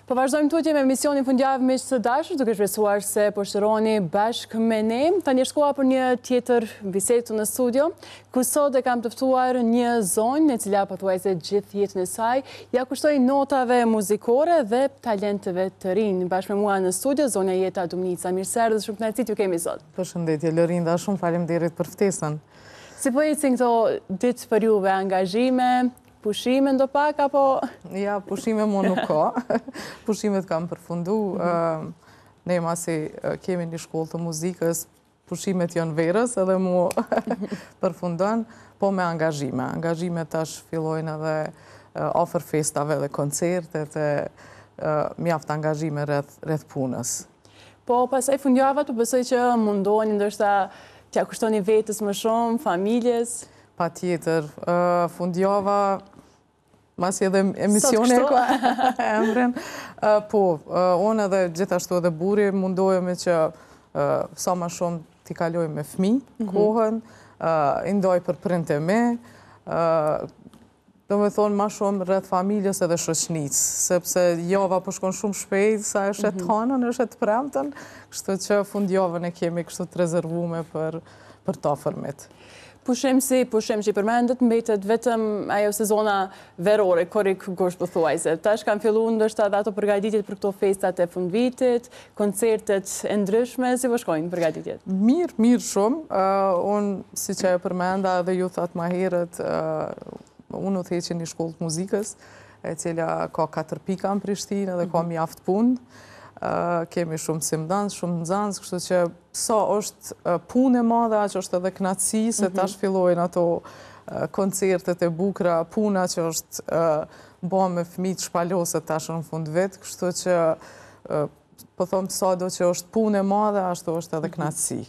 Po vazhdojmë tutje me emisionin Fundjavë miq të dashur, duke shpresuar se po shijoni bashkë me ne. Tani është koha për një tjetër bisedë në studio, ku sot e kam të ftuar një zonjë, e cila pothuajse gjithë jetën e saj ia kushtoi notave muzikore dhe talenteve të rinj. Bashkë me mua në studio, zonja Jeta Dumnica. Mirë se erdhët, shumë kënaqësi t'ju kemi sot. Përshëndetje Lorinda, shumë faleminderit për ftesën. Si po ecin këto ditë për juve, angazhime, Pushime ndopak, apo? Ja, pushime mo nuk ka. Pushimet kanë përfundu. Mhm. Ne masi kemi një shkollë të muzikës, pushimet janë verës edhe mo përfundon, po me angazhime. Angazhime tash fillojnë edhe afër festave dhe koncertet e mjaft angazhime rreth punës. Po, pastaj fundjavat, po besoj që mundoheni ndoshta t'ia kushtoni vetes më shumë, familjes. Patjetër, fundjava, masi edhe emisioni e ka emrin. Po, unë edhe gjithashtu edhe burri mundohemi që sa ma shumë t'i kalojmë me fmi mhm. kohën, i ndaj për prindët e mi, domethonë ma shumë rreth familjes edhe shoqnisë, sepse java po shkon shumë shpejt, sa e sheh mhm. t'hanën, e sheh t'premten, kështu që fundjavën e kemi kështu të rezervume për, për të afërmit. Pushim si pushim që i përmendët, mbetet vetëm ajo sezona verore, korrik gusht pothuajse. Tash kanë fillu ndoshta edhe ato përgatitjet për këto festat e fundvitit, koncertet e ndryshme, si po shkojnë përgatitjet? Mirë, mirë shumë. Unë, siç e përmenda edhe ju thatë ma herët, unë udhëheqi një shkollë të muzikës, e cila ka 4 pika në Prishtinë edhe ka mhm. mjaft punë. Kemi shumë mësimdhënës, shumë nxënës, kështu që sa është punë e madhe, aq është edhe kënaqësi, se mhm. tash fillojnë ato koncertet e bukura, puna që është bo me fëmijë shpaloset tash në fund vit, kështu që po thom sado që është punë e madhe, ashtu është edhe mhm. kënaqësi.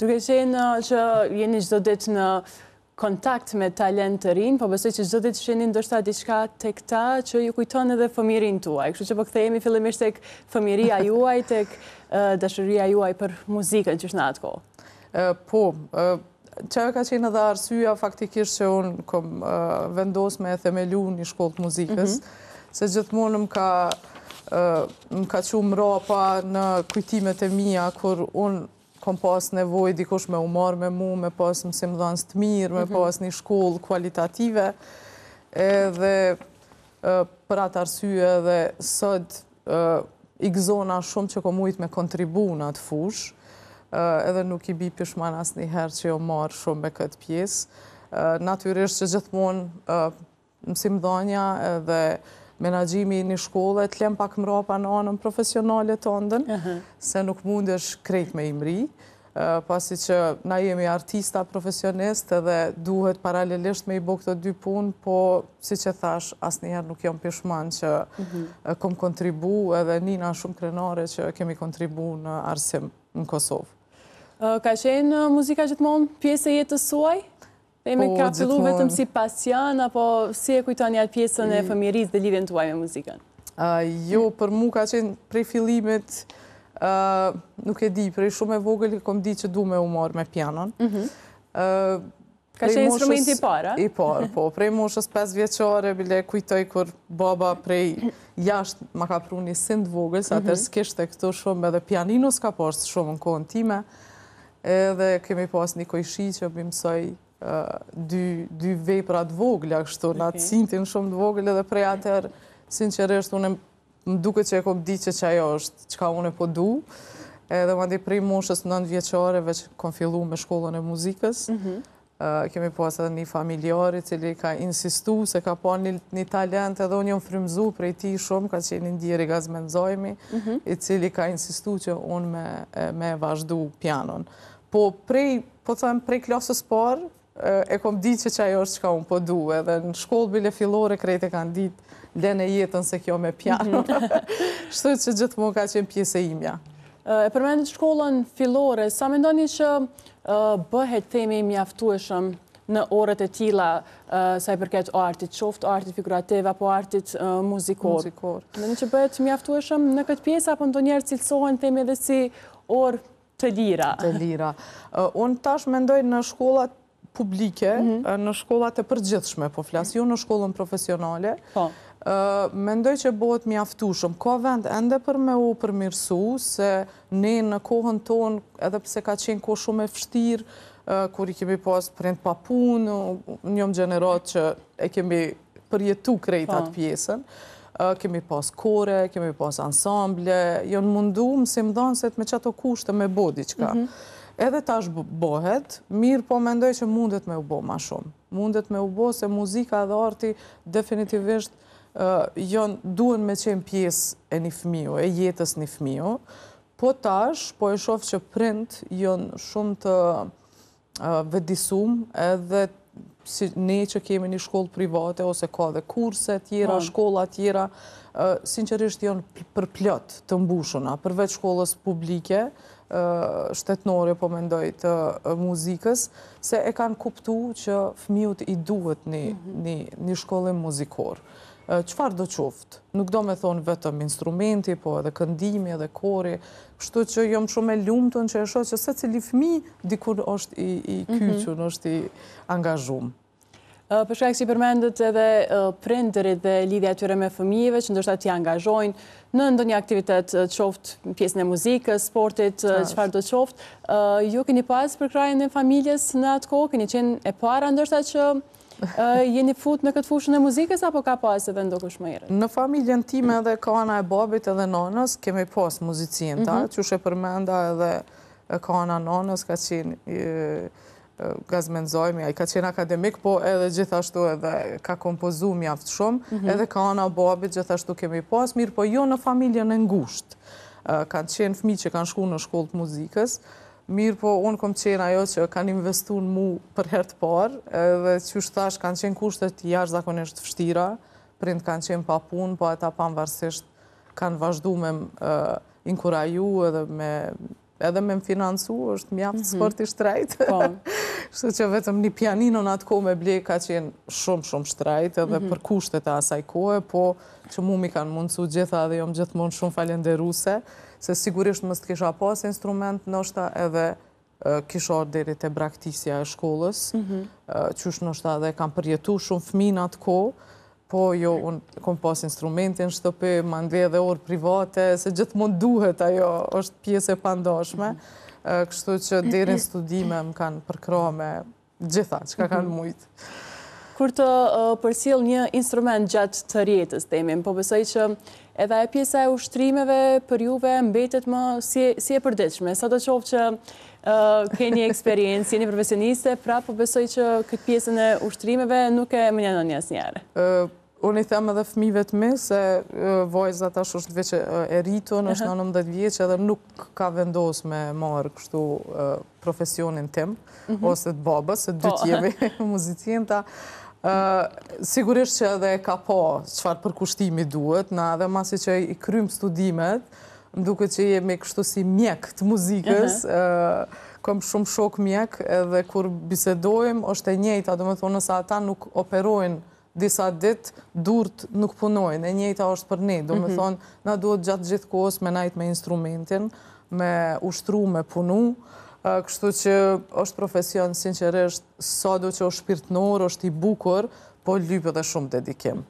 Duke qenë që jeni çdo ditë në kontakt me talent të rinj, po besoj që çdo ditë shihni ndoshta diçka tek ta që ju kujton edhe fëmijërinë tuaj. Kështu që po kthehemi fillimisht tek fëmijëria juaj, tek dashuria juaj për muzikën qysh në atë kohë. Po, qajo ka qenë edhe arsyeja faktikisht që unë kom vendos me themelu një shkollë të muzikës, mhm. se gjithmonë më ka më ka çu mrapa në kujtimet e mia kur unë kom pas nevojë dikush me u marrë me mu, me pas mësimdhënës të mirë, me mhm. pas një shkollë kualitative, edhe për atë arsye edhe sot i gëzona shumë që kom mujtë me kontribu në atë fushë, edhe nuk i bi pishman asnjëherë që jom marrë shumë me këtë pjesë. Natyrisht që gjithmonë Mësimdhënia edhe menaxhimi i një shkolle të len pak mrapa në anën profesionale tënden, se nuk mundesh krejt me i mri, pasi që na jemi artista profesionist edhe duhet paralelisht me i bo këto dy punë, po siç e thash, asnjëherë nuk jam pishman që mhm. kom kontribu edhe nina shumë krenare që kemi kontribu në arsim në Kosovë. Ka qenë muzika gjithmonë pjesë e jetës suaj? Themi po, ka fillu vetëm si pasion, apo si e kujtoni atë pjesën e fëmijërisë dhe lidhjen tuaj me muzikën? Jo, për mu ka qenë prej fillimit, nuk e di, prej shumë e vogël kom di që du me u marrë me pianon. Mhm. Ka qenë instrumenti i parë, I parë, po. Prej moshës 5 vjeçare, bile kujtoj kur baba prej jashtë ma ka pru një sint vogël, se atëherë mhm. s'kishte këtu shumë edhe pianino s'ka pas shumë në kohën time. Edhe kemi pas një kojshi që m'i mësoi dy, dy vepra të vogla kështu, në atë sintin shumë të vogël edhe prej atëherë, sinqerisht, unë më duket që e kom di që qajo është çka unë po du, edhe mandej prej moshës 9 vjeçare veç kom fillu me shkollën e muzikës, mhm. Kemi pas edhe një familjar i cili ka insistu se ka pa një, një talent edhe unë jam frymëzu prej tij shumë, ka qenë i ndjeri Gazmend Zajmi, mhm. i cili ka insistu që unë me, me vazhdu pianon. Po prej, po them, prej klasës parë, e kom di që qajo është çka unë po du, edhe në shkollë bile fillore krejt e kanë ditë lene Jetën se kjo me piano. Mhm. Kështu që gjithmonë ka qenë pjesë e imja. E përmendët shkollën fillore, sa mendoni që bëhet themi mjaftueshëm në orët e tilla sa i përket artit, qoftë artit figurativ apo artit muzikor? Muzikor. Mendoni që bëhet mjaftueshëm në këtë pjesë apo ndonjëherë cilësohen themi edhe si orë të lira? Të lira. Unë tash mendoj në shkollat publike, mhm. në shkollat e përgjithshme, po flas, jo në shkollën profesionale. Po. Mendoj që bohet mjaftushëm. Ka vend ende për me u përmirësu, se ne në kohën tonë, edhe pse ka qenë kohë shumë e vështirë, kur i kemi pas prindt pa punë, unë jom gjeneratë që e kemi përjetu krejt po. atë pjesën, kemi pas kore, kemi pas ansamble, jonë mundu mësimdhënësit me qato kushte me bo diçka. Mhm. Edhe tash bohet, mirëpo mendoj që mundet me u bo ma shumë. Mundet me u bo se muzika dhe arti definitivisht jon duhen me qenë pjesë e një fëmiu, e jetës një fëmiu. Po tash, po e shoh që prindt jon shumë të vetëdijsum edhe si ne që kemi një shkollë private ose ka dhe kurse tjera, po. shkolla tjera, sinqerisht janë përplot të mbushuna, përveç shkollës publike, shtetnore, po mendoj, të muzikës, se e kanë kuptu që fëmijut i duhet një, mhm. një, një shkollim muzikor. Çfarëdo qoftë? Nuk do me thonë vetëm instrumenti, po edhe këndimi, edhe kori, kështu që jom shumë e lumtun që e shoh që secili fëmi dikur është i, i mhm. kyçun, është i angazhum. Për shkak që i përmendët edhe prindërit dhe lidhja e tyre me fëmijëve, që ndoshta t'i angazhojnë në ndonjë aktivitet, qoftë pjesën e muzikës, sportit, çfarëdo qoftë, ju keni pas përkrahjen e familjes në atë kohë, keni qenë e para ndoshta që jeni fut në këtë fushën e muzikës, apo ka pas edhe ndokush më herët? Në familjen time edhe ka ana e babit edhe nanës, kemi pas muzicienta, mhm. qysh e përmenda edhe ka ana nanës, ka qenë Gazmend Zajmi, ai ka qenë akademik, po edhe gjithashtu edhe ka kompozu mjaft shumë, mhm. edhe ka ana babit gjithashtu kemi pas, mirëpo jo në familjen e ngushtë. Kanë qenë fëmi që kanë shku në shkollë të muzikës, mirëpo unë kom qenë ajo që kanë investu në mu për herë të parë, edhe qysh thash kanë qenë kushtet jashtëzakonisht të vështira, prindt kanë qenë pa punë, po ata pavarësisht kanë vazhdu me inkuraju edhe me Edhe me më financu, është mjaft mhm. sport i shtrejtë. Po. Kështu që vetëm një pianino në atë kohë me ble ka qenë shumë, shumë shtrejt, edhe mhm. për kushtet e asaj kohe, po që mu m'i kanë mundësu gjitha edhe jom gjithmonë shumë falenderuse, se sigurisht mos të kisha pas instrument, ndoshta edhe kisha ardhë deri te braktisja e shkollës, mhm. qysh ndoshta edhe kanë përjetu shumë fëmi në atë kohë, Po, jo, unë kom pas instrumentin në shtëpi, mandej edhe orë private, se gjithmonë duhet ajo, është pjesë e pandashme, mhm. kështu që deri në studime më kanë përkrah me gjitha, çka kanë mhm. mujtë. Kur të përcjell një instrument gjatë tërë jetës, themi, po besoj që edhe ajo pjesa e ushtrimeve për juve mbetet më si, si e përditshme, sado qoftë që keni eksperiencë, jeni profesioniste, pra po besoj që këtë pjesën e ushtrimeve nuk e mënjanoni asnjëherë. Unë i them edhe fëmijëve të mi se vajza tash është veç e rritun, është 19 vjeç edhe nuk ka vendos me marrë kështu profesionin tim, mhm. ose të babës, se dytë po. jemi muzicienta. Sigurisht që edhe e ka pa çfarë përkushtimi duhet, na edhe masi që i krym studimet, Më duket që jemi kështu si mjek të muzikës, kom shumë shokë mjek edhe kur bisedojmë është e njëjta, domethonë nëse ata nuk operojnë disa ditë, durt nuk punojnë, e njëjta është për ne, domethonë mhm. na duhet gjatë gjithë kohës me najtë me instrumentin, me ushtru, me punu, kështu që është profesion sinqerisht, sado që është shpirtnor, është i bukur, po lyp edhe shumë dedikim.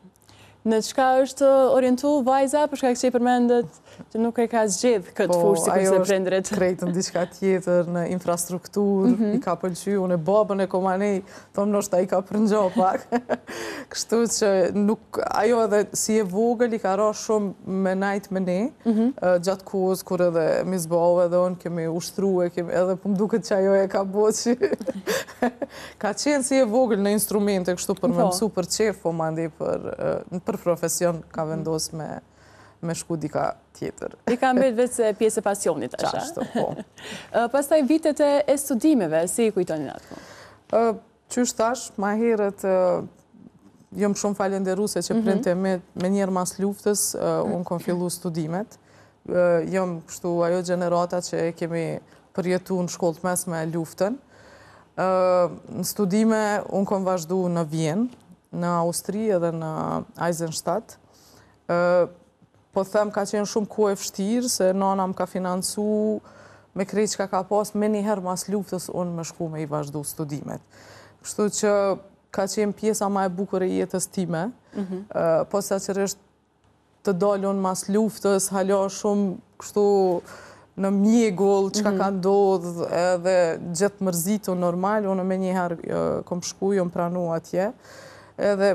Në çka është orientu vajza, për shkak që i përmendët që nuk e ka zgjedh këtë po, fushë sikurse prindërit. Po, ajo është krejt në diçka tjetër, në infrastrukturë, mhm. i ka pëlqy, unë e babën e kom anej, thom ndoshta i ka përngja pak. Kështu që nuk, ajo edhe si e vogël i ka ra shumë me najt me ne, mhm. gjatë kohës kur edhe Misbahu edhe unë kemi ushtru, e kemi, edhe po më duket që ajo e ka bo që Ka qenë si e vogël në instrumente, kështu për me po. mësu për qejf, po mandej për, për profesion ka mhm. vendos me, me shku dika tjetër. I ka mbet veç se pjesë e pasionit, tash. Qashtu, po. Pastaj vitet e studimeve, si i kujtoni në atë kohë? Qysh thash, ma herët, jom shumë falenderuse që mhm. prindët e mi menjëherë mas luftës, unë kom fillu studimet. Jom kështu ajo gjenerata që e kemi përjetu në shkollë të mesme luftën. Në studime, unë kom vazhdu në Vjenë, në Austri edhe në Eisenstadt. Po them, ka qenë shumë kohë e vështirë, se nana më ka financu me krejt çka ka pas, menjëherë mas luftës unë me shku me i vazhdu studimet. Kështu që ka qenë pjesa ma e bukur e jetës time, mhm. posaçërisht të dalun mas luftës, hala shumë kështu në mjegull, çka mhm. ka ndodhë, edhe gjithë mërzitun normal, unë menjëherë kom shku, jom pranu atje, edhe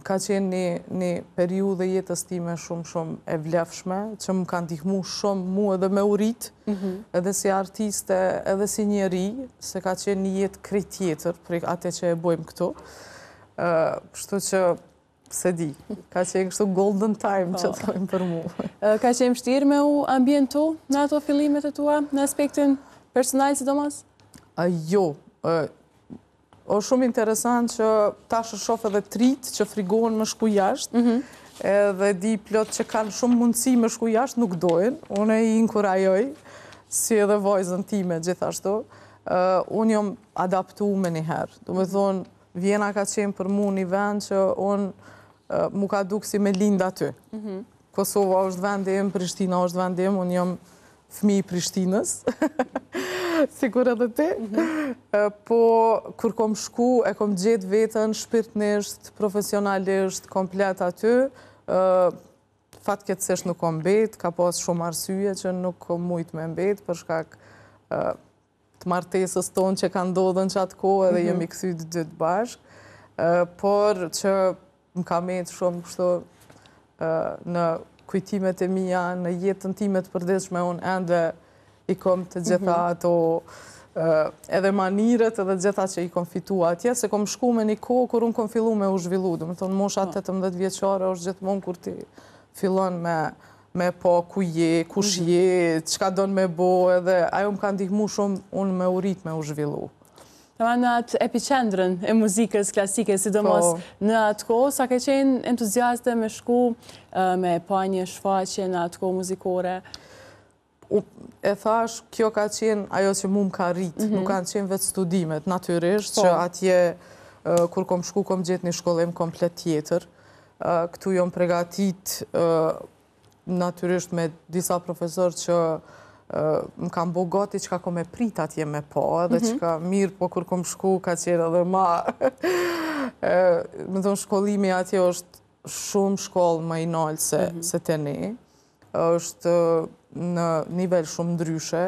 ka qenë një, një periudhë e jetës time shumë shumë e vlefshme, që më ka ndihmu shumë mu edhe me u rrit, mhm. edhe si artiste, edhe si njeri, se ka qenë një jetë krejt tjetër prej atë që e bojmë këtu. Kështu që s'e di, ka qenë kështu golden time që po. thojmë për mu. Ka qenë vështirë me u ambientu në ato fillimet e tua, në aspektin personal sidomos? Jo, o shumë interesant që tash e shof edhe t'rijt që frigohen me shku jashtë, mhm. edhe di plot që kanë shumë mundësi me shku jashtë, nuk dojnë, unë i inkurajoj, si edhe vajzën time gjithashtu, unë jom adaptu menjëherë, domethonë, Vjena ka qenë për mu një vend që unë m'u ka duk si me lind aty. Mhm. Kosova është vendi im, Prishtina është vendi im, unë jam fëmi i Prishtinës, sikur edhe ti. Mhm. Po, kur kom shku, e kom gjetë veten shpirtnisht, profesionalisht, komplet aty, fatkeqësisht nuk kom mbet, ka pas shumë arsye që nuk kom mujtë me mbet, për shkak të martesës tonë që ka ndodhë në qatë kohë edhe mhm. jemi kthy të dytë bashkë, por që më ka metë shumë kështu në kujtimet e mia, në jetën time të përditshme, unë ende i kom të gjitha mhm. ato edhe maniret edhe gjitha që i kom fitu atje, se kom shku me një kohë kur unë kom fillu me u zhvillu, domethonë mosha 18 po. vjeçare është gjithmonë kur ti fillon me me pa ku je, kush mhm. je, çka don me bo, edhe ajo më ka ndihmu shumë unë me u rrit, me u zhvillu. Tamam në atë epiqendrën e muzikës klasike, sidomos po. në atë kohë, sa ke qenë entuziaste me shku, me pa një shfaqje në atë kohë muzikore? E thash, kjo ka qenë ajo që mu më ka rritë, mhm. nuk kanë qenë vetë studimet, natyrisht, po. që atje, kur kom shku, kom gjetë një shkollim komplet tjetër, Këtu jom pregatit natyrisht me disa profesor që më kanë bo gati çka kom me prit atje me pa, edhe mhm. çka mirë, po kur kom shku ka qenë edhe ma. Domethonë, shkollimi atje është shumë shkollë më i naltë se, mhm. se te ne. është në nivel shumë ndryshe.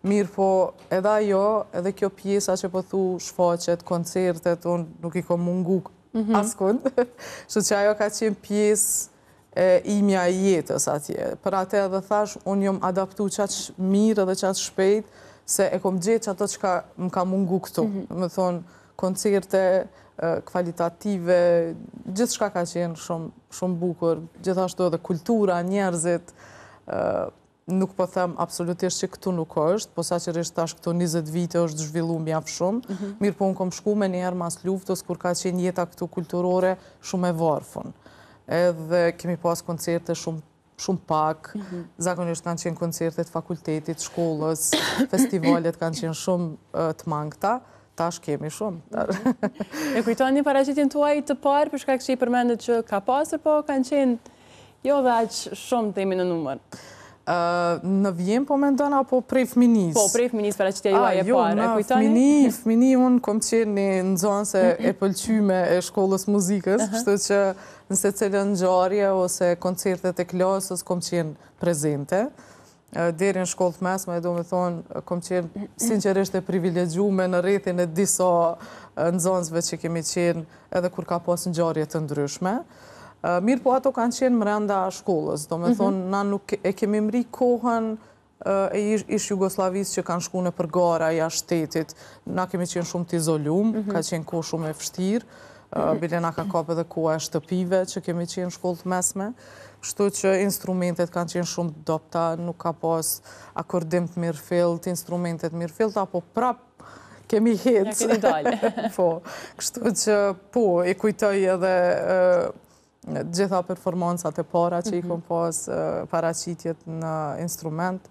Mirëpo, edhe ajo, edhe kjo pjesa që po thu shfaqet, koncertet, unë nuk i kom mungu mhm. askund. Kështu që ajo ka qenë pjesë e imja e jetës atje. Për atë edhe thash, unë jom adaptu qaq mirë edhe qaq shpejt, se e kom gjetë qato çka më ka mungu këtu. Mm Domethonë, koncerte kvalitative, gjithçka ka qenë shumë, shumë bukur, gjithashtu edhe kultura, njerëzit, nuk po them absolutisht që këtu nuk është, posaçërisht tash këto 20 vite është zhvillu mjaft shumë, mhm. mirëpo unë kom shku menjëherë mas luftës, kur ka qenë jeta këtu kulturore shumë e varfun. Edhe kemi pas koncerte shumë shumë pak, mhm. zakonisht kanë qenë koncertet fakultetit, shkollës, festivalet kanë qenë shumë të mangëta, tash kemi shumë. Mhm. E kujtoni paraqitjen tuaj të parë, për shkak që i përmendët që ka pasur, po kanë qenë jo dhe aq shumë themi në numër? Në Vjenë po mendon apo prej fëminisë? Po, prej fëminisë paraqitja juaj e jo, parë, e kujtoni? Jo, në fëmini unë kom qenë një nxënëse e pëlqyme e shkollës muzikës, kështu që Në secilën ngjarje ose koncertet e klasës kom qenë prezente. Deri në shkollë të mesme, domethonë, kom qenë sinqerisht e privilegjume në rrethin e disa nxënësve që kemi qenë edhe kur ka pas ngjarje të ndryshme. Mirëpo ato kanë qenë mrenda shkollës, domethonë, mhm. na nuk e kemi mri kohën e ish Jugosllavisë që kanë shku nëpër gara jashtë shtetit, na kemi qenë shumë të izolum, mhm. ka qenë kohë shumë e vështirë, bile na ka kap edhe koha e shtëpive që kemi qenë shkollë të mesme, kështu që instrumentet kanë qenë shumë të dobta, nuk ka pas akordim të mirëfillt, instrumentet mirëfillta, po prap kemi hec. Ja keni dalë. Po, kështu që po, e kujtoj edhe gjitha performancat e para që i mhm. kom pas paraqitjet në instrument,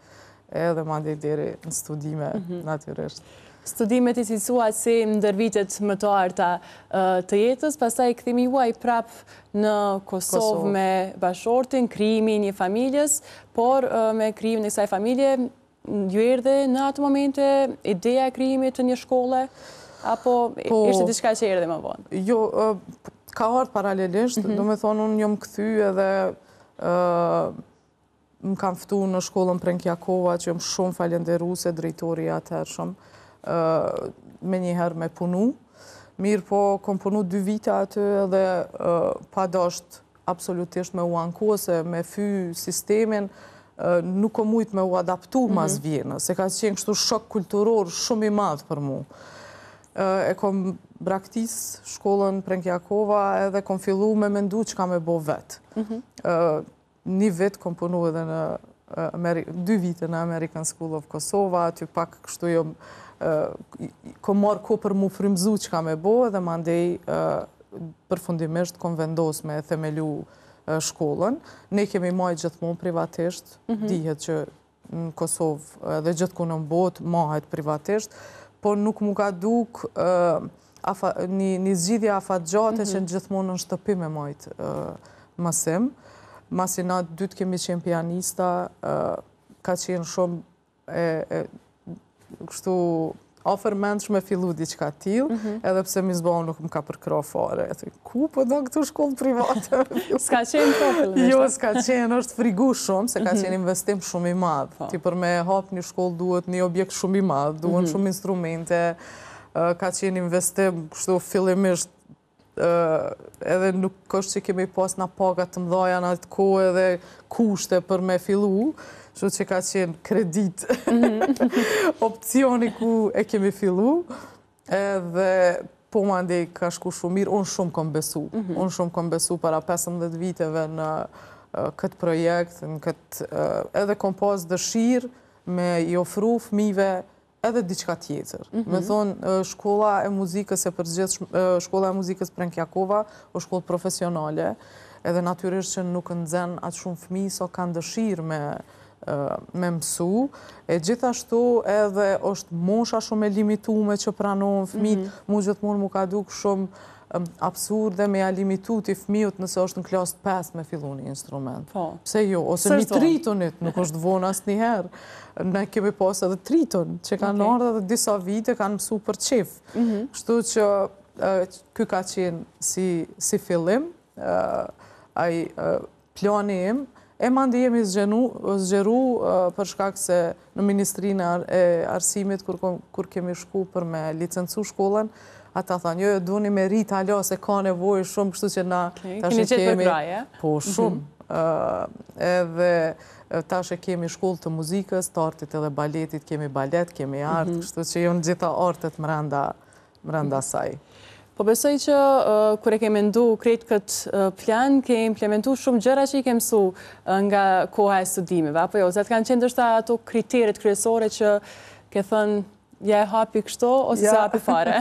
edhe mandej deri në studime, mhm. natyrisht. Studimet i cilësuat si ndër vitet më të arta të jetës, pastaj kthimi juaj prap në Kosovë me bashkëshortin, krijimi i një familjes, por me krijimin e kësaj familje, Ju erdhi në ato momente ideja e krijimit të një shkolle? Apo po, ishte diçka që erdhi më vonë? Jo, ka ardhë paralelisht, mhm. domethonë unë jom kthy edhe më kanë ftu në shkollën Prenk Jakova, që jom shumë falenderuse, drejtori i atëhershëm, menjëherë me punu. Mirëpo, kom punu dy vite aty edhe pa dasht absolutisht me u anku ose me fy sistemin, nuk kom mujt me u adaptu mhm. mas Vjenës, se ka qenë kështu shok kulturor shumë i madh për mu. E kom braktis shkollën Prenk Jakova edhe kom fillu me mendu çka me bo vetë. Mhm. Një vit kom punu edhe në dy vite në American School of Kosova, aty pak kështu jom kom marrë kohë për mu frymzu çka me bo edhe mandej përfundimisht kom vendos me themelu shkollën. Ne kemi majtë gjithmonë privatisht, mhm. dihet që në Kosovë dhe gjithkund në botë mahet privatisht, por nuk mu ka duk një zgjidhje afatgjate që mhm. gjithmonë në shtëpi me majtë mësim. Masi na dytë kemi qenë pianista, ka qenë shumë e kështu afërmendsh me fillu diçka tillë, mhm. edhe pse Misbahu nuk më ka përkrah fare. E ku po do këtu shkollë private? S'ka qenë po fillimisht. Jo, s'ka qenë, është frigu shumë, se ka mhm. qenë investim shumë i madh. Po. Ti për me hap një shkollë duhet një objekt shumë i madh, duhen mhm. shumë instrumente, ka qenë investim kështu fillimisht edhe nuk është që kemi pas na paga të mdhaja në atë kohë edhe kushte për me fillu, kështu që ka qenë kredit mhm. opcioni ku e kemi fillu, edhe po mandej ka shku shumë mirë, unë shumë kom besu, mhm. unë shumë kom besu para 15 viteve në këtë projekt, në këtë, edhe kom pas dëshirë me i ofru fmive edhe diçka tjetër. Mm -hmm. Me thonë, shkolla e muzikës e përgjithshme, shkolla e muzikës Prenk Jakova, o shkollë profesionale, edhe natyrisht që nuk nxen aq shumë fëmijë sa kanë dëshirë me me mësu, e gjithashtu edhe është mosha shumë e limitume që pranohen fëmijët, mm -hmm. mu gjithmonë mu ka duk shumë absurde me ja limitu ti fëmijut nëse është në klasë 5 me fillu një instrument. Po. Pse jo? Ose një t'rritunit, nuk është vonë asnjëherë. Ne kemi pas edhe t'rritun, që kanë ardhë edhe disa vite kanë mësu për qejf. Mhm. Kështu që ky ka qenë si, si fillim, ai plani im, e mandej jemi zgjeru për shkak se në Ministrinë e Arsimit, kur kemi shku për me licencu shkollën, ata thanë, jo, jo, duni me rrit hala, se ka nevojë shumë, kështu që na tash e kemi... Po, mhm. shumë. Edhe tash e kemi shkollë të muzikës, të artit edhe baletit, kemi balet, kemi art, mhm. kështu që janë gjitha artet mrenda mrenda saj. Po besoj që kur e ke mendu krejt këtë plan, ke implementu shumë gjëra që i ke mësu nga koha e studimeve, apo jo? Cilat kanë qenë ndoshta ato kriteret kryesore që ke thënë ja e hapi kështu ose s'e hapi fare?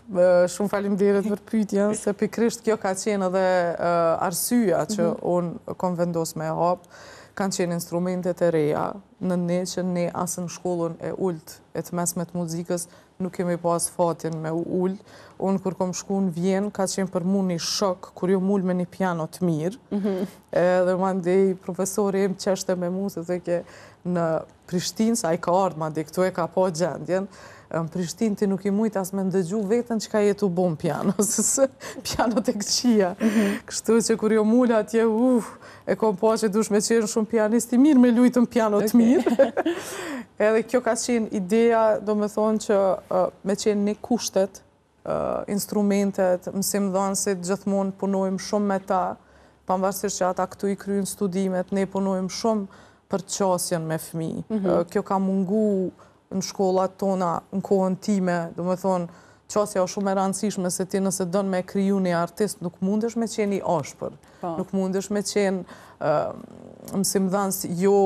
Shumë faleminderit për pyetjen, se pikërisht kjo ka qenë edhe arsyeja që mhm. unë kom vendos me e hap, kanë qenë instrumentet e reja, në ne që ne as në shkollën e ulët e të mesme të muzikës Nuk kemi pas fatin me u ul. Unë kur kom shku në Vjenë, ka qenë për mu një shok, kur jom ul me një piano të mirë. Mhm. Edhe mandej profesori im qeshte me mu, se thojke në Prishtinë, se ai ka ardhë mandej këtu e ka pa gjendjen, në Prishtinë ti nuk i mujt as me ndëgju veten çka je tu bo në piano, se pianot e këqija. Mhm. Kështu që kur jom ul atje, uh, e kom pa që dush me qenë shumë pianist i mirë me lujtë në piano të mirë. Edhe kjo ka qenë ideja, domethonë që me qenë një kushtet, instrumentet, mësimdhënësit, gjithmonë punojmë shumë me ta, pavarësisht që ata këtu i kryjnë studimet, ne punojmë shumë për qasjen me fmi. Mhm. Kjo ka mungu në shkollat tona në kohën time, domethonë, qasja është shumë e rëndësishme se ti nëse don me kriju një artist, nuk mundesh me qenë i ashpër, po. nuk mundesh me qenë mësimdhënës jo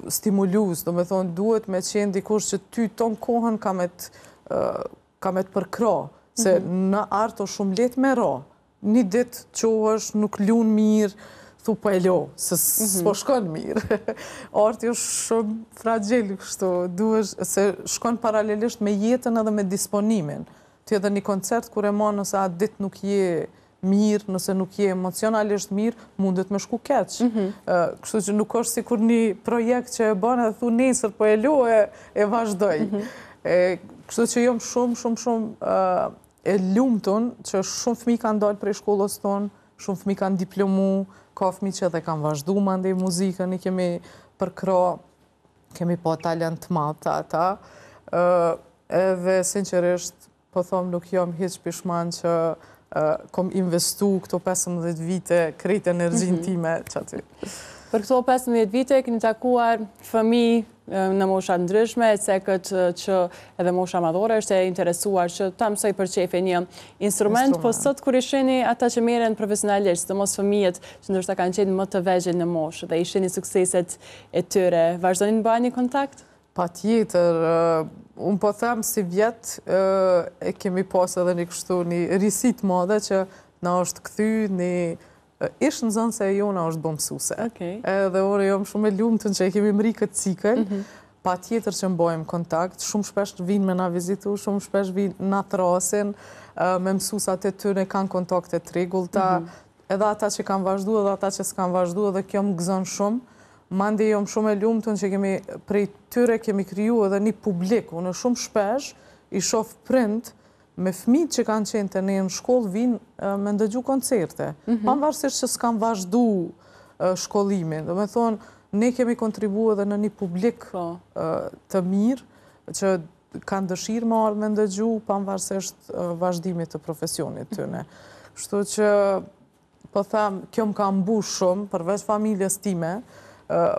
stimulues, domethonë, duhet me qenë dikush që ty tonë kohën ka me të ka me të përkrah, se mhm. në art është shumë lehtë me ra, Një ditë çohesh, nuk lun mirë, thu po e lo, se mhm. s'po shkon mirë. Arti është shumë fragjil kështu, duhesh, se shkon paralelisht me jetën edhe me disponimin. Ti edhe një koncert kur e man nëse atë ditë nuk je mirë, nëse nuk je emocionalisht mirë, mundet me shku keq. Mhm. Kështu që nuk është sikur një projekt që e bën edhe thu nesër po e lo e, e vazhdoj. Mhm. E. Kështu që jom shumë, shumë, shumë e lumtun që shumë fëmijë kanë dalë prej shkollës tonë, shumë fëmijë kanë diplomu, ka fëmijë që edhe kanë vazhdu mandej muzikën, i kemi përkrah, kemi pa talent të madh te ata. Edhe sinqerisht, po thom nuk jom hiç pishman që kom investu këto 15 vite krejt energjinë mhm. time qaty. Për këto 15 vite keni takuar fëmijë në mosha të ndryshme, cekët që edhe mosha madhore është e interesuar që ta mësoj për qefi një instrument, po sot kur i shihni ata që merren profesionalisht, sidomos fëmijët që ndoshta kanë qenë më të vegjël në moshë dhe i shihni sukseset e tyre, vazhdoni të mbani kontakt? Patjetër, unë po them sivjet e kemi pas edhe një kështu një risi të madhe që na është kthy një ish nxënëse e jona është bo mësuse. Edhe unë jam shumë e lumtun që e kemi mri këtë cikël, mhm. patjetër që mbajmë kontakt, shumë shpesh vinë me na vizitu, shumë shpesh vinë na thrasin, me mësusat e tyne kanë kontakte të rregullta, mhm. edhe ata që kanë vazhdu, edhe ata që s'kanë vazhdu, edhe kjo më gëzon shumë, Mandej jom shumë e lumtun që kemi prej tyre kemi kriju edhe një publik. Unë shumë shpesh i shof prind me fëmijët që kanë qenë te ne në shkollë vijnë me ndëgju koncerte. Mhm. Pavarësisht që s'kanë vazhdu shkollimin. Domethonë, ne kemi kontribu edhe në një publik po. të mirë, që kanë dëshirë me ardhë me ndëgju, pavarësisht vazhdimit të profesionit tyne. Kështu që Po them, kjo më ka mbush shumë, përveç familjes time,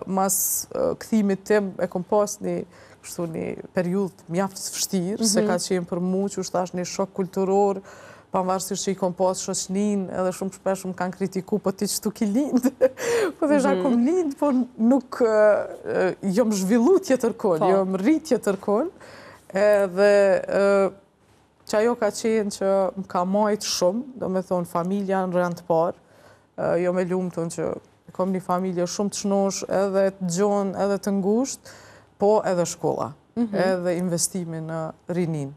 mas kthimit tim e kom pas një kështu një periudhë mjaft të vështirë, mm -hmm. se ka qenë për mu që është tash një shok kulturor, pavarësisht që i kom pas shoqnin, edhe shumë shpesh më kanë kritiku, po ti qëtu ki lindë, po dhe mm -hmm. kom lindë, po nuk jom zhvillu tjetërkun, po. jom rrit tjetërkun, edhe Qajo ka qenë që më ka majtë shumë, domethonë familja në rend të parë, jom e lumtun që kom një familje shumë të shnosh, edhe të gjonë, edhe të ngushtë, po edhe shkolla, mhm. edhe investimi në rininë.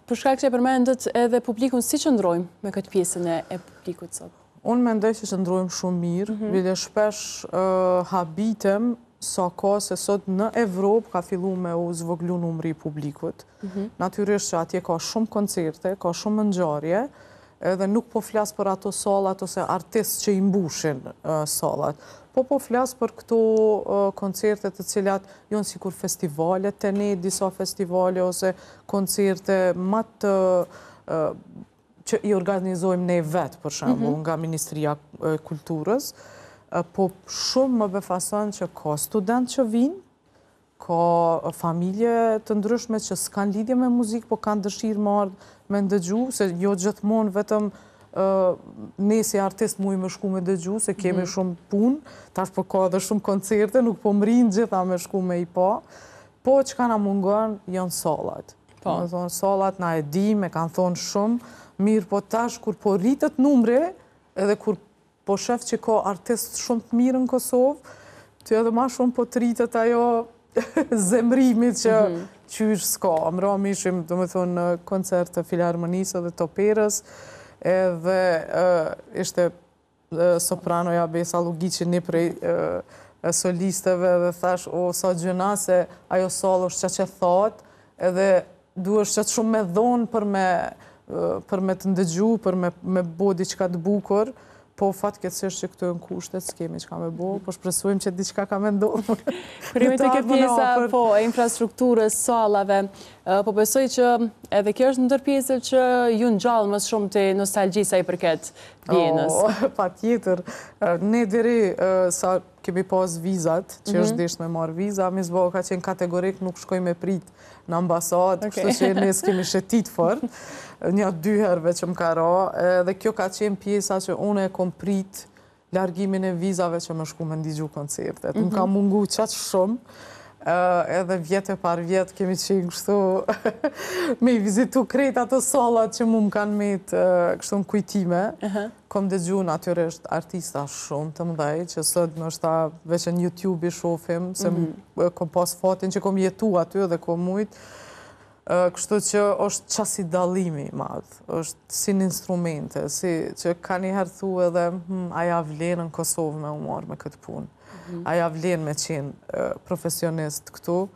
Për shkak që e përmendët edhe publikun, si qëndrojmë me këtë pjesën e publikut sot? Unë mendoj që qëndrojmë shumë mirë, mhm. bile shpesh habitem sa ka se sot në Evropë ka fillu me u zvoglu numri i publikut. Mhm. Natyrisht që atje ka shumë koncerte, ka shumë ngjarje, edhe nuk po flas për ato sallat ose artistë që i mbushin sallat, po po flas për këto koncerte të cilat janë sikur festivale te ne, disa festivale ose koncerte ma të që i organizojmë ne vetë, për shembull, mhm. nga Ministria e Kulturës, po shumë më befason që ka student që vijnë, ka familje të ndryshme që s'kanë lidhje me muzikë, po kanë dëshirë me ardhë me ndëgju, se jo gjithmonë vetëm ne si artist mujmë me shku me dëgju, se kemi mhm. shumë punë, tash po ka edhe shumë koncerte, nuk po mrrijnë gjitha me shku me i pa, po çka na mungon janë sallat. Po. Domethonë, sallat na e dim, e kanë thonë shumë, mirë, po tash, kur po rritet numri, edhe kur po shef që ka artist shumë të mirë në Kosovë, ty edhe ma shumë po të rritet ajo zemrimi që mm -hmm. qysh s'ka. Mramë ishim, domethonë, në koncert të Filharmonisë edhe të Operës, edhe ishte sopranoja Besa Llugiqi një prej solisteve dhe thash, o, sa gjynah se ajo sallë është qaq e thatë, edhe duhesh qaq shumë me dhonë për me, për me të ndëgju, për me, me bo diçka të bukur, po fatkeqësisht që këto janë kushtet, s'kemi çka me bo, po shpresojmë që diçka ka me ndodhë. Kur jemi te kjo pjesa, po, e infrastrukturës, sallave, po besoj që edhe kjo është ndër pjesët që ju ngjall më së shumti nostalgji sa i përket Vjenës. Oh, patjetër. Ne deri sa kemi pas vizat, që është mhm. desht me marrë viza, Misbahu ka qenë kategorik, nuk shkoj me prit në ambasadë, kështu që ne s'kemi shetit fort, nja dy herë veç më ka ra, edhe kjo ka qenë pjesa që unë e kom prit largimin e vizave që me shku me ndigju koncertet. Më ka mhm. mungu qaq shumë, edhe vjet e parvjet kemi qenë kështu me i vizitu krejt ato sallat që mu më kanë met kështu në kujtime. Kom dëgju natyrisht artista shumë të mëdhej që sot ndoshta veç në YouTube i shofim, se mhm. kom pas fatin që kom jetu aty dhe kom mujt. Kështu që është qasi dallimi i madh, është si në instrumente, si që kanjëherë thu edhe hm, a ja vlen në Kosovë me u marrë me këtë punë. Mhm. A ja vlen me qenë profesionist këtu.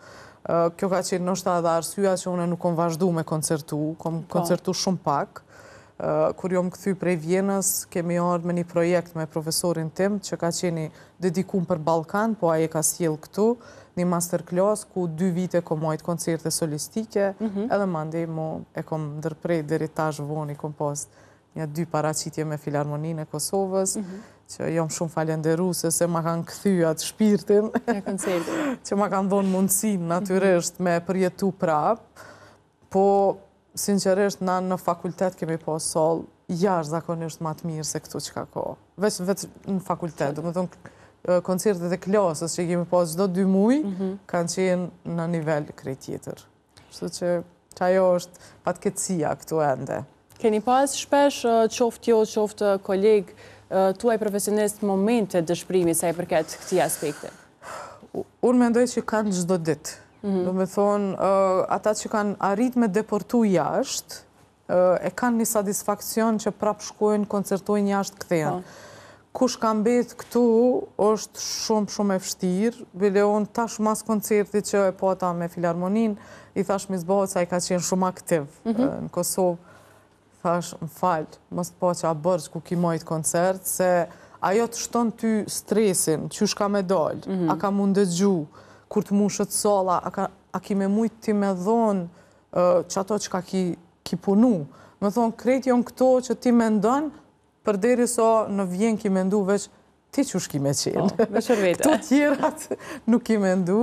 Kjo ka qenë ndoshta edhe arsyeja që unë nuk kom vazhdu me koncertu, kom po. koncertu shumë pak. Kur jom kthy prej Vjenës, kemi ardhë me një projekt me profesorin tim, që ka qenë i dedikum për Ballkan, po ai e ka sjellë këtu, një masterclass, ku dy vite kom majtë koncerte solistike, mhm. edhe mandej mu e kom ndërpre deri tash vonë i kom pas një dy paraqitje me Filarmoninë e Kosovës, mhm. që jom shumë falenderuse se ma kanë kthy atë shpirtin, që ma kanë dhonë mundësinë natyrisht me përjetu prapë, po sinqerisht na në fakultet kemi pas sallë jashtëzakonisht ma të mirë se këtu çka ka. Veç, veç në fakultet, domethonë, koncertet e klasës që kemi pas çdo dy muj, mhm. kanë qenë në nivel krejt tjetër. Kështu që qajo është fatkeqësia këtu ende. Keni pas shpesh, qoftë ju, qoftë kolegë tuaj profesionist, momente dëshpërimi sa i përket këtij aspekti? Unë mendoj që kanë çdo ditë. Mhm. Domethonë, ata që kanë arrit me depërtu jashtë, e kanë një satisfakcion që prap shkojnë, koncertojnë jashtë kthehen. Po. Kush ka mbet këtu është shumë shumë e vështirë. Bile unë tash mas koncertit që e pata me Filarmoninë, i thash Misbahut se ai ka qenë shumë aktiv mhm. në Kosovë. Thash, më fal, mos të paça borxh ku ki majt koncert, se ajo të shton ty stresin, qysh ka me dalë, mhm. a ka m'u ndëgju, kur të mushet salla, a, ka, a ki me mujtë ti me dhonë qato çka ki, ki punu. Domethonë, krejt jonë këto që ti mendon, përderisa në Vjenë ki mendu veç ti qysh ki me qenë. Po, veç për vete. Këto tjerat nuk ki mendu.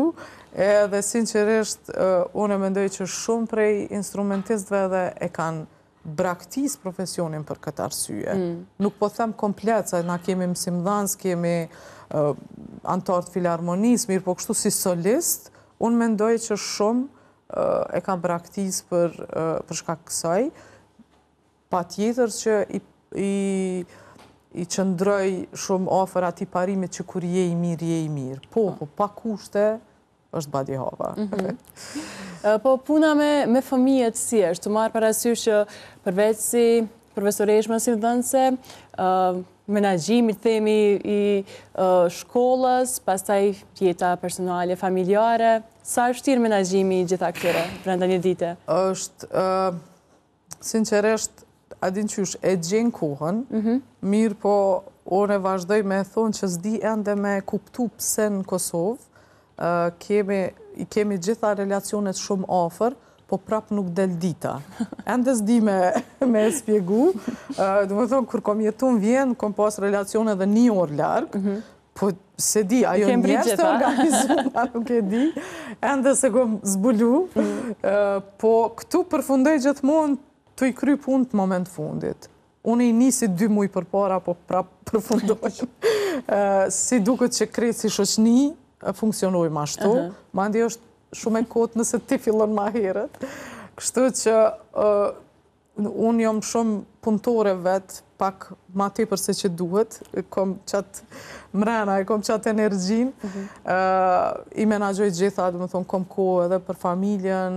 Edhe sinqerisht, unë e mendoj që shumë prej instrumentistëve edhe e kanë braktis profesionin për këtë arsye. Mm. Nuk po them komplet, se na kemi mësimdhanës, kemi anëtarë të filarmonisë, mirë po kështu si solist, unë mendoj që shumë e kanë braktis për, për shkak kësaj. Patjetër që i, i, i qëndroj shumë afër atij parimit që kur je i mirë, je i mirë. Po, po, pa kushte, është badihava. Mhm. Po, puna me, me fëmijët si është, të marrë parasysh që përveç si profesoreshë mësimdhënëse, menaxhimi themi i shkollës, pastaj jeta personale, familjare, Sa është vështirë menaxhimi i gjitha këtyre brenda një dite? Është, sinqerisht, a din qysh, e gjen kohën, mhm. mirë po unë e vazhdoj me thonë që s'di ende me kuptu pse në Kosovë, kemi, i kemi gjitha relacionet shumë afër, po prap nuk del dita. Ende s'di me, me e spjegu. Domethonë, kur kom jetu në Vjenë, kom pas relacione edhe një orë larg, mhm. Po, s'e di, a jon njerëz të organizum, a nuk e di, ende s'e kom zbulu, mm. po këtu përfundoj gjithmonë tu i kry punët në moment fundit. Unë i nisi dy muj përpara, po prap përfundoj. Si duket që krejt si shoqni, funksionojmë ashtu, mandej është shumë e kotë nëse ti fillon ma herët. Kështu që Unë jam shumë punëtore vetë, pak ma tepër se që duhet, kom qatë mrena, e kom qatë energjinë, mhm. i menaxhoj gjitha, domethonë, kom kohë edhe për familjen,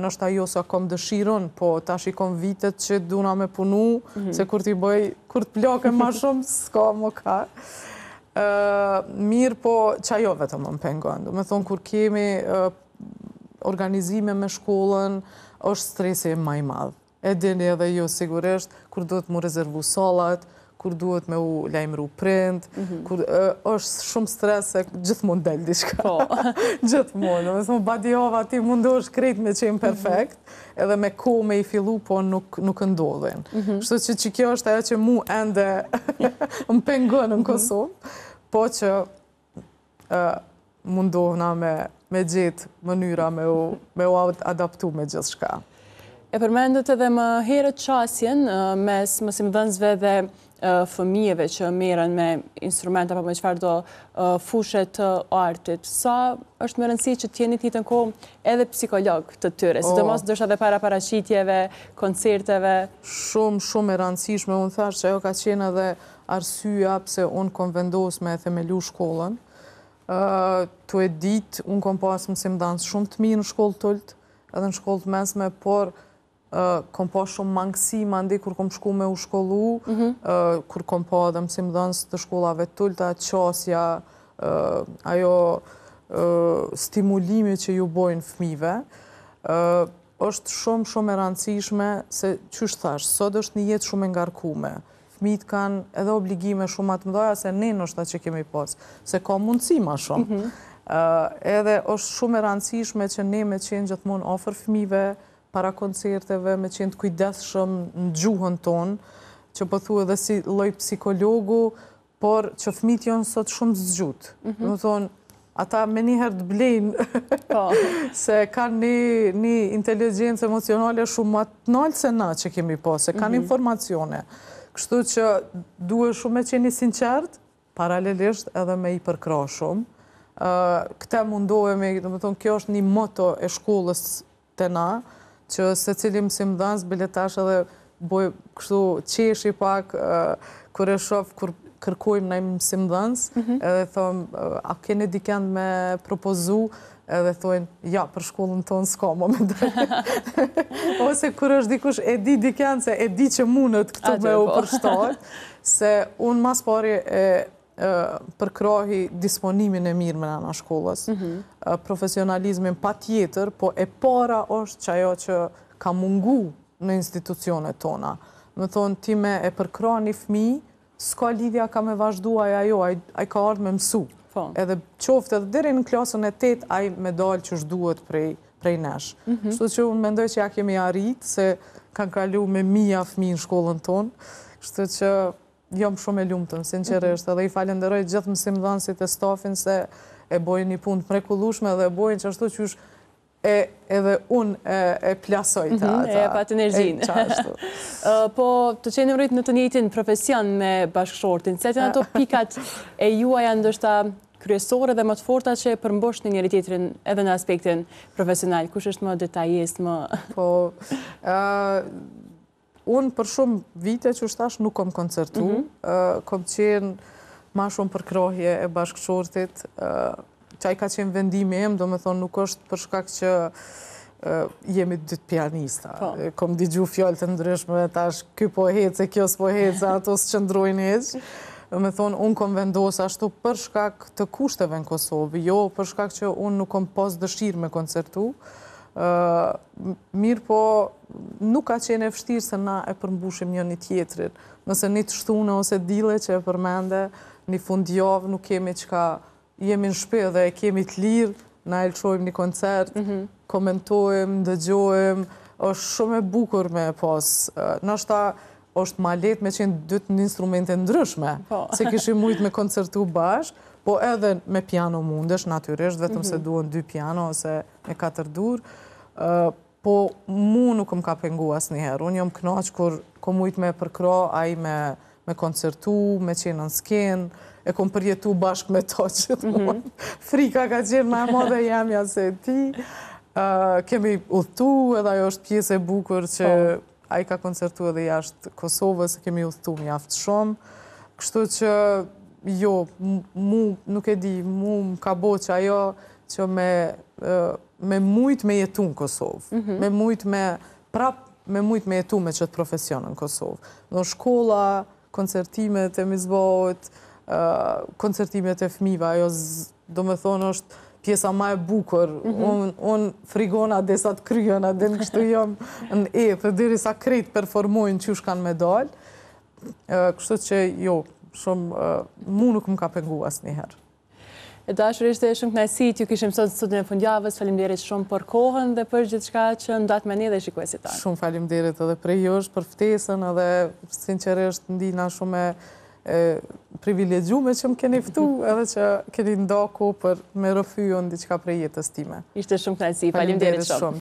ndoshta jo sa kom dëshirën, po tash i kom vitet që duna me punu, mhm. se kur t'i bëj, kur të plakem ma shumë, s'ka më ka. Mirë, po qajo vetëm më pengon, domethonë, kur kemi organizime me shkollën, është stresi ma i madh. E dini edhe ju sigurisht, kur duhet mu rezervu sallat, kur duhet me u lajmëru prindt, mhm. kur është shumë stres se gjithmonë del diçka. Po. Gjithmonë. Domethonë, badihava ti mundohesh krejt me qenë mhm. perfekt, edhe me kohë me i fillu, po nuk, nuk ndodhin. Mhm. Kështu që që kjo është ajo që mu ende më pengon në Kosovë, po që mundohna me, me gjetë mënyra me u, me u adaptu me gjithçka. E përmendët edhe më herët qasjen mes mësimdhënësve dhe fëmijëve që merren me instrument apo me çfarëdo fushe të artit. Sa është me rëndësi që të jeni të njëjtën kohë edhe psikolog të tyre, oh. sidomos ndoshta edhe para paraqitjeve, koncerteve. Shumë, shumë e rëndësishme. Unë thashë që ajo ka qenë edhe Arsyeja pse unë kom vendos me e themelu shkollën, tu e ditë, unë kom pas mësimdhanës shumë të mirë në shkollë të ulët, edhe në shkollë të mesme, por kom pa shumë mangësi mandej kur kom shku me u shkollu, mhm. kur kom pa edhe mësimdhanës të shkollave të ulëta, qasja, ajo stimulimi që ju bojnë fmive, është shumë shumë e rëndësishme se qysh thash, sot është një jetë shumë e ngarkume. Fmijt kanë edhe obligime shumë ma të mëdha se ne ndoshta që kemi pas, se ka mundësi ma shumë. Mhm. Edhe është shumë e rëndësishme që ne me qenë gjithmonë afër fmive, para koncerteve, me qenë të kujdesshëm në gjuhën tonë, që po thu edhe si lloj psikologu, por që fëmijët janë sot shumë të zgjutë. Mm -hmm. Domethonë, ata menjëherë të blejnë, po. se kanë një, një inteligjencë emocionale shumë ma të naltë se na që kemi pas, se kanë mm -hmm. informacione. Kështu që duhet shumë me qenë i sinqertë, paralelisht edhe me i përkrah shumë. Këtë mundohemi, domethonë, kjo është një moto e shkollës te na, që secili mësimdhënës, bile tash edhe boj kështu qeshi pak, kur e shof, kur kërkojmë naj mësimdhënës, mhm. edhe thom, a keni dikend me propozu, edhe thojnë, ja, për shkollën tonë s'ka momental. Ose kur është dikush e di dikend, se e di që mundet këtu me u po. përshtat, se unë ma s'pari e përkrahi disponimin e mirë mrena shkollës, mhm. profesionalizmin patjetër, po e para është qajo që ka mungu në institucionet tona. Domethonë, ti me e përkrah një fmi, s'ka lidhja ka me vazhdu ai ajo, ai ka ardhë me mësu. Po. Edhe qoftë edhe deri në klasën e tetë, ai me dalë qysh duhet prej, prej nesh. Mhm. Kështu që unë mendoj që ja kemi arrit, se kanë kalu me mija fmi në shkollën tonë, kështu që Jam shumë e lumtun, sinqerisht, edhe i falenderoj gjithë mësimdhënësit e stafin se e bojnë një punë të mrekullueshme dhe e bojnë qashtu qysh e edhe unë e, e plasoj te mhm, ata. E pat energjinë. Qashtu. Po, të qenit rritë në të njëjtin profesion me bashkëshortin, cilat janë ato pikat e juaja ndoshta kryesore dhe më të forta që e përmbushni njëri-tjetrin edhe në aspektin profesional? Kush është më detajist, më... Po, Unë për shumë vite qysh thash nuk kom koncertu, mm -hmm. kom qenë ma shumë përkrahje e bashkëshortit, që ai ka qenë vendimi im, domethonë nuk është për shkak që jemi dy pianista. Po. Kom digju fjalë të ndryshme, tash ky po hec e kjo s'po hec, ato s'qëndrojnë hiç. Domethonë, unë kom vendos ashtu për shkak të kushteve në Kosovë, jo për shkak që unë nuk kom pas dëshirë me koncertu, Mirëpo, nuk ka qenë e vështirë se na e përmbushim njëni-tjetrin. Nëse një të shtune ose dile që e përmende, një fundjavë nuk kemi çka jemi në shpi dhe e kemi të lirë, na e lëshojmë një koncert, mhm. komentojmë, ndëgjojmë, është shumë e bukur me e pas. Ndoshta është ma lehtë me qenë dy në instrumente ndryshme, po. se kishim mujtë me koncertu bashkë, po edhe me piano mundesh, natyrisht, vetëm se mhm. duhen dy piano ose me katër dur, po mu nuk më ka pengu asnjëherë. Unë jam knaq kur kom mujtë me përkrah, ai me, me koncertu, me qenë në skenë, e kom përjetu bashkë me to gjithmonë. Mm -hmm. Frika ka qenë ma e madhe jemja se e tij. kemi udhëtu, edhe ajo është pjesë e bukur që po. ai ka koncertu edhe jashtë Kosovës, kemi udhëtu mjaft shumë. Kështu që jo, mu nuk e di, mu më ka bo që ajo që me, me mujt me jetu në Kosovë, mhm. me mujt me, prap me mujt me jetu me qëtë profesion në Kosovë. Në shkolla, koncertimet e Misbahut, koncertimet e fmive, ajo domethonë është pjesa ma e bukur. Mm -hmm. Unë frigona derisa të kryhen, a din kështu jam në ethe, derisa krejt performojnë qysh kanë me dalë. Kështu që jo, shumë, mu nuk më ka pengu asnjëherë. E dashur ishte shumë kënaqësi t'ju kishim sot në studion e fundjavës. Faleminderit shumë për kohën dhe për gjithçka që ndatë me ne dhe shikuesit tanë. Shumë faleminderit edhe prej jush për ftesën edhe sinqerisht ndihna shumë e privilegjume që më keni ftu edhe që keni nda kohë për me rrëfy diçka prej jetës time. Ishte shumë kënaqësi. Faleminderit shumë.